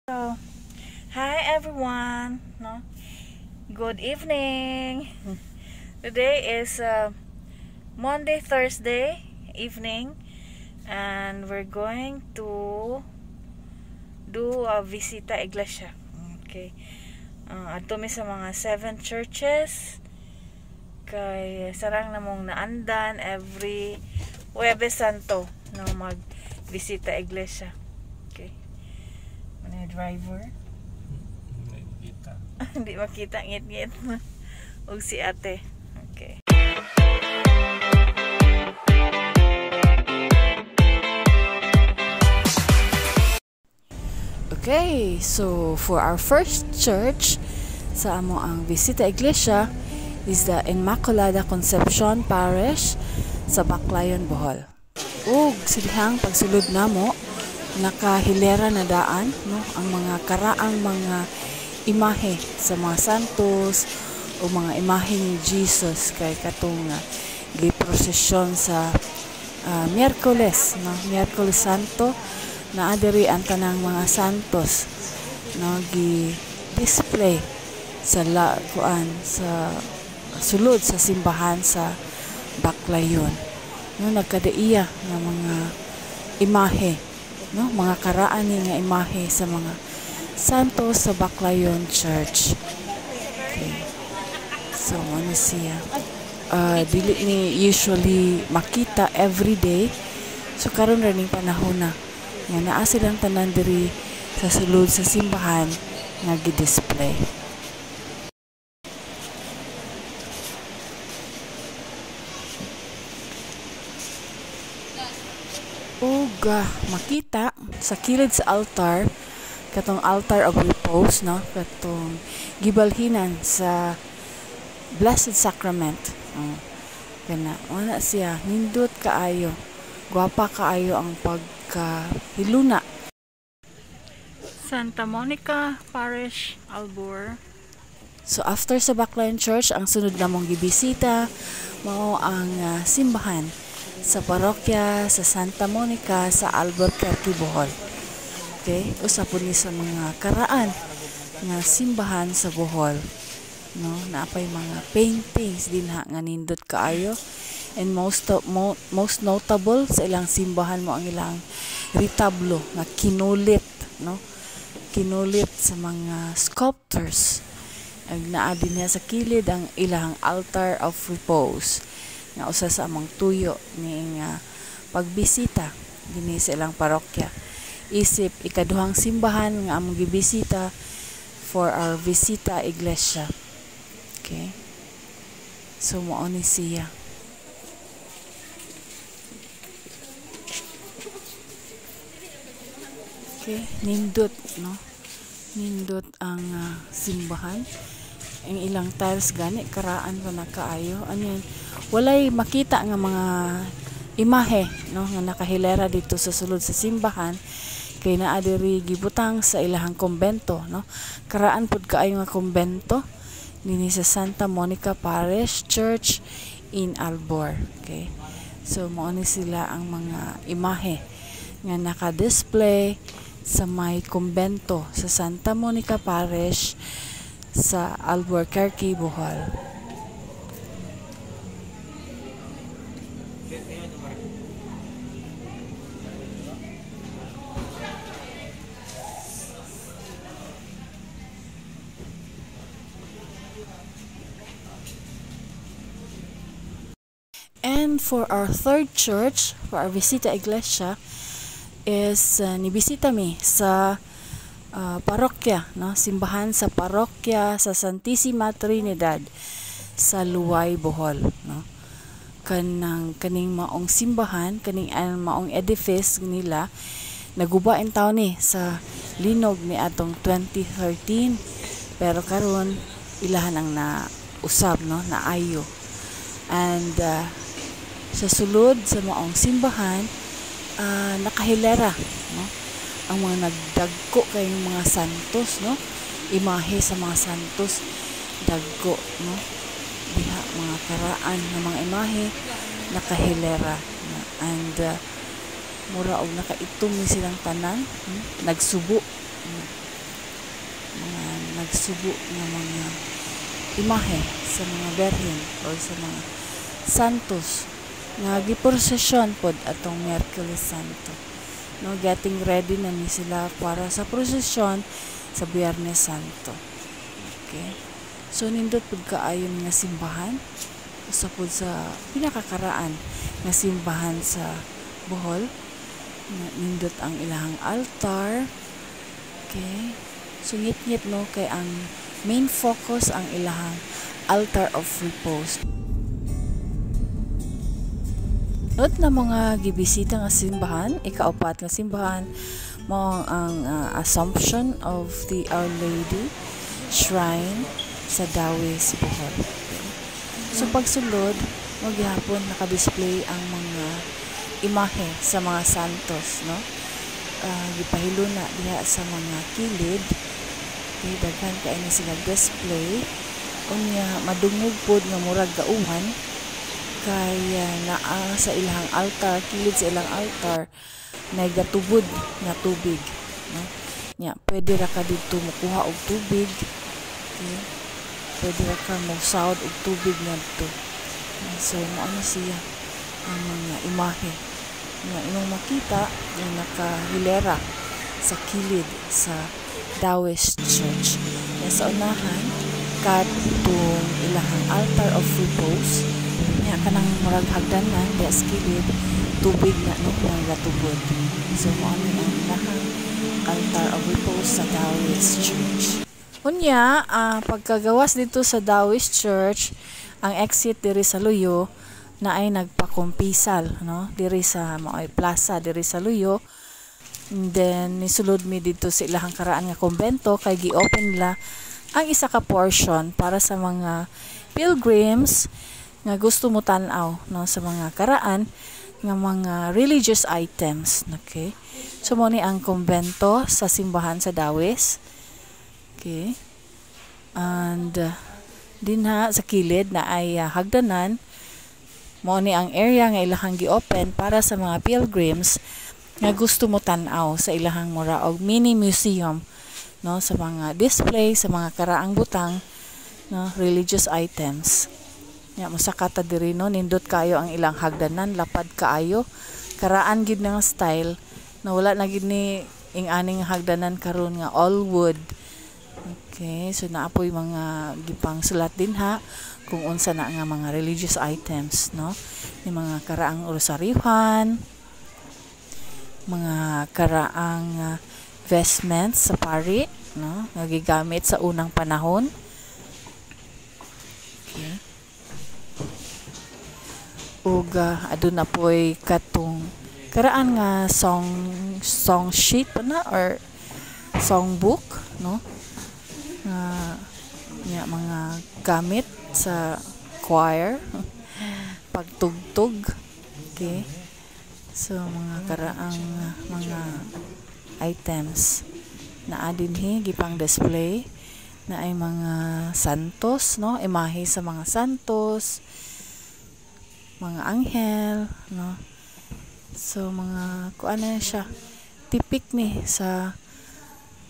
So, hi everyone. No? Good evening. Today is Maundy, Thursday evening, and we're going to do a visita iglesia. Okay. Adto mi sa mga seven churches kay sarang namong naandan every Huwebes Santo, no, mag visita iglesia. Okay. Ano yung driver? Hindi makita. Hindi makita, ngit-ngit. Ug si ate. Okay. Okay, so for our first church sa amo ang visita iglesia is the Inmaculada Concepcion Parish sa Baclayon, Bohol. Ug silihang pagsulod namo, nakahilera na daan, no, ang mga karaang mga imahe sa mga santos o mga imahe ni Jesus kay katong giprosesyon sa Miyerkules, no, Miyerkules Santo, naa diri ang tanang mga santos, no, gi display sa la kuan sa sulod sa simbahan sa Baclayon, no. Nagkadaiya nga mga imahe, no, mga karaan ni nga imahe sa mga santos sa Baclayon Church. Okay. So ano siya, dili ni usually makita every day, so karon ra ning panahon na nga naa silang tanan diri sa sulod sa simbahan nga gi-display. Ug makita sa kilid sa altar, katong altar of repose, no, katong gibalhinan sa Blessed Sacrament. Oh, kana wala siya, nindot kaayo, gwapa kaayo ang pagkahiluna. Santa Monica Parish, Albur. So after sa Baclayon Church, ang sunod namong gibisita mao ang simbahan sa parokya sa Santa Monica sa Albuquerque, Bohol. Okay, usa pud ni sa mga karaan nga simbahan sa Bohol, no, naapay mga paintings dinha nga nindot kaayo, and most notable sa ilang simbahan mo ang ilang retablo nga kinulit, no, kinulit sa mga sculptors. Ag naa din niya sa kilid ang ilang altar of repose nga usa sa among tuyo ni nga pagbisita dinhi sa ilang parokya. Isip ikaduhang simbahan nga among gibisita for our visita iglesia. Okay. So mao ni siya. Okay, nindot, no? Nindot ang simbahan. Ang ilang tiles gani karaan pa na kaayo. Ano yan? Walay makita nga mga imahe, no, nga nakahilera dito sa sulod sa simbahan kay naa diri gibutang sa ilahang kumbento, no. Karaan pud kaayo nga kumbento dinhi sa Santa Monica Parish Church in Albor. Okay. So mao ni sila ang mga imahe nga naka-display sa may kumbento sa Santa Monica Parish sa Albuquerque, Bohol. And for our third church, for our visita iglesia, is nibisita mi sa parokya, no, simbahan sa parokya sa Santissima Trinidad sa Luway, Bohol, no. Kanang kaning maong simbahan, kaning ang maong edifice nila naguba in taon ni sa linog ni atong 2013, pero karon ilahan ang nausab, no, naayo. And sa sulod sa maong simbahan, nakahilera, no, ang mga nagdagko kayong mga santos, no, imahe sa mga santos dagko, no, diha mga karaan nga mga imahe nakahilera, no? And mura og nakaitom ni silang tanan, nagsubo. nagsubo nga mga imahe sa mga berhen or sa mga santos nga giprosesyon pod atong Miyerkules Santo. No, getting ready na ni sila para sa prosesyon sa Biyernes Santo. Okay. So nindot pud kaayo nga simbahan, usa pud sa pinakakaraan nga simbahan sa Bohol. Nindot ang ilahang altar. Okay. So ngit-ngit, no, kay ang main focus ang ilahang altar of repose. Sunod na mga gibisita nga simbahan, ikaupat nga simbahan, mao ang Assumption of the Our Lady Shrine sa Dauis, Bohol. Okay. So pagsulod, mao gihapon naka-display ang mga imahe sa mga santos, no? Gipahiluna diha sa mga kilid. Okay, daghan kay ni sila display. Unya madungog pod nga murag gauhan kay naa sa ilang altar, kilid sa ilang altar, nagatubod nga tubig, no? Nya pwede ra ka didto mokuha og tubig. Okay. Pwede ra ka mosawd og tubig ngadto. So mao na siya ang mga imahe nga imong makita nga nakahilera sa kilid sa Dauis Church. Nya sa unahan kadtong ilahang altar of repose, nya kanang murag hagdanan diha sa kilid, tubig na, no, nagatubod. So mao ni ang ilahang altar of repose sa Dauis Church. Unya, pagkagawas dito sa Dauis Church, ang exit diri sa Luyo na ay nagpakumpisal, no, diri sa maoy plaza diri sa Luyo. And then nisulod mi dito sa ilahang karaan nga kumbento kay gi-open nila ang isa ka portion para sa mga pilgrims nga gusto mo tan-aw, no, sa mga karaan nga mga religious items. Okay. So mo ni ang kumbento sa simbahan sa Dauis. Okay. And dinha sa kilid na ay hagdanan, mao ni ang area nga ilahang gi-open para sa mga pilgrims nga gusto mo tan-aw sa ilahang mura og mini museum, no, sa mga display sa mga karaang butang, no, religious items. Nya mosaka ta diri, no, nindot kayo ang ilang hagdanan, lapad kaayo, karaan gid nga style na wala na gid ni ing-aning hagdanan karon nga all wood. Okay, so naa poy mga gipang sulat dinha kung unsa na nga mga religious items, no, ni mga karaang rosaryuhan, mga karaang vestments sa pari, no, nga gigamit sa unang panahon. Okay. Ug aduna poy katong karaan nga song sheet pa na or song book, no, nga nya mga gamit sa choir pagtugtog. Okay. So mga karaang mga items naa dinhi gipang display na ay mga santos, no, imahe sa mga santos, mga anghel, no. So mga kuan na siya, tipik ni sa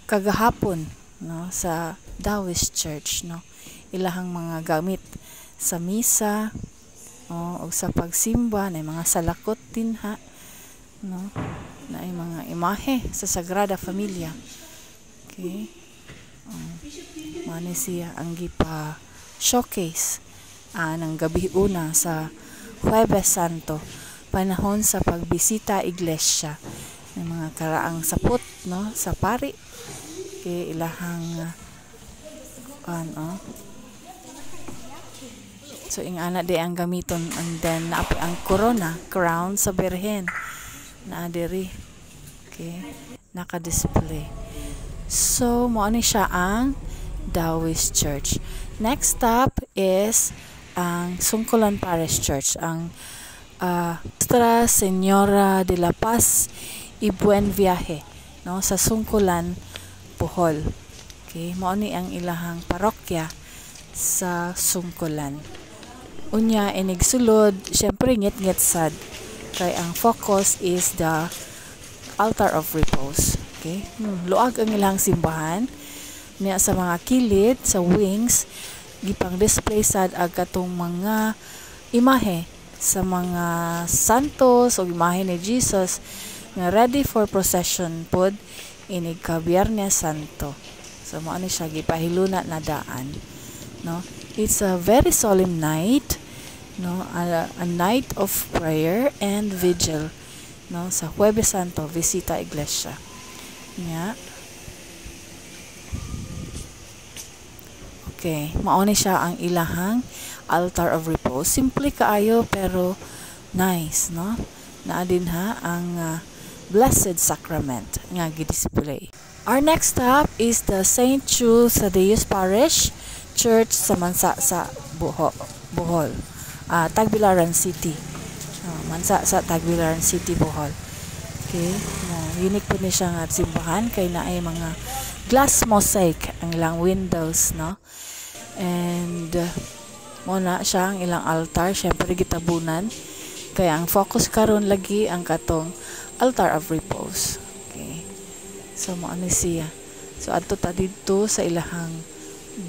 kagahapon, no, sa Dauis Church, no, ilahang mga gamit sa misa, no, og sa pagsimba na mga salakot dinha, no, na ay mga imahe sa Sagrada Familia. Okay. Mao ni siya ang gipa showcase ng gabi una sa Huwebes Santo, panahon sa pagbisita iglesia, ng mga karaang sapot, no, sa pari kay ilahang ano. So ingana di ang gamiton, and then naa poy ang corona, crown sa Birhen, naa diri. Okay, naka-display. So mao ni siya ang Dauis Church. Next stop is ang Sungkolan Parish Church, ang Nuestra Señora de la Paz y Buen Viaje, no, sa Sungkolan, Bohol. Okay, mao ni ang ilahang parokya sa Sungkolan. Unya inigsulod, syempre ngit-ngit sad kay ang focus is the altar of repose. Okay? Luag ang ilang simbahan. Niya sa mga kilid, sa wings, gipang display sad ang katong mga imahe sa mga santos o imahe ni Jesus nga ready for procession pod inig ka Biyernes Santo. So mao ni siya, gipahiluna na daan, no? It's a very solemn night, no? A night of prayer and vigil, no? Sa Huwebes Santo, Visita Iglesia. Nya. Okay, mao ni siya ang ilahang altar of repose. Simple kaayo pero nice, no? Naa din ha ang Blessed Sacrament nga gi-display. Our next stop is the St. Jude Thaddeus Parish Church sa Mansa sa Bohol. Tagbilaran City. Mansa sa Tagbilaran City, Bohol. Okay, no, unique po ni siya nga simbahan kay naay mga glass mosaic ang ilang windows, no? And mo na siya ang ilang altar, syempre gitabunan. Kaya ang focus karon lagi ang katong altar of repose. Okay. So mo ani siya. So adto ta didto sa ilahang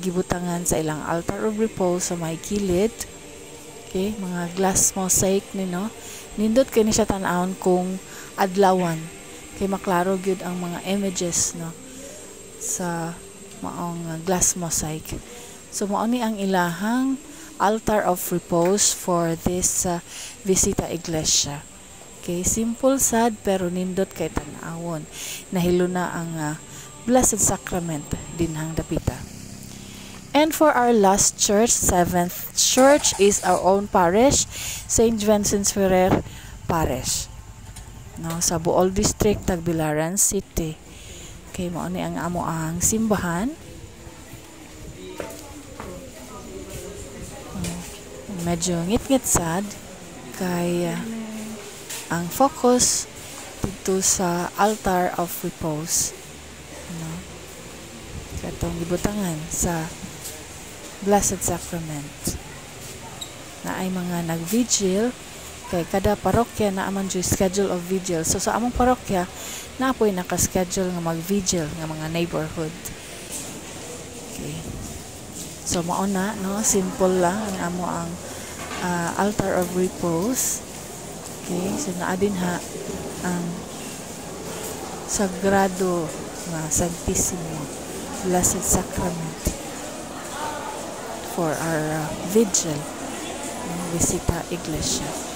gibutangan sa ilang altar of repose sa may kilid. Okay, mga glass mosaic ni, no. Nindot kay ni siya tan-awon kung adlawan kay maklaro gyud ang mga images, no, sa maong glass mosaic. So mao ni ang ilahang altar of repose for this Visita Iglesia. Okay, simple sad pero nindot kay tan-awon. Nahilo na ang Blessed Sacrament dinhang dapita. And for our last church, seventh church, is our own parish, St. Vincent Ferrer Parish. No, sa Bool District, Tagbilaran City. Okay, mao ni ang amo ang simbahan. Oh, medyo ngit-ngit sad kay ang focus dito sa altar of repose, no, katong gibutangan sa Blessed Sacrament na ay mga nag-vigil kay kada parokya na man jud schedule of vigil. So sa among parokya na po'y naka-schedule nga mag-vigil nga mga neighborhood. Okay, so mao na, no? Simple lang ang amo ang altar of repose. Okay, so naa din ha ang Sagrado nga Santisimo Blessed Sacrament for our vigil, no? Visita Iglesia.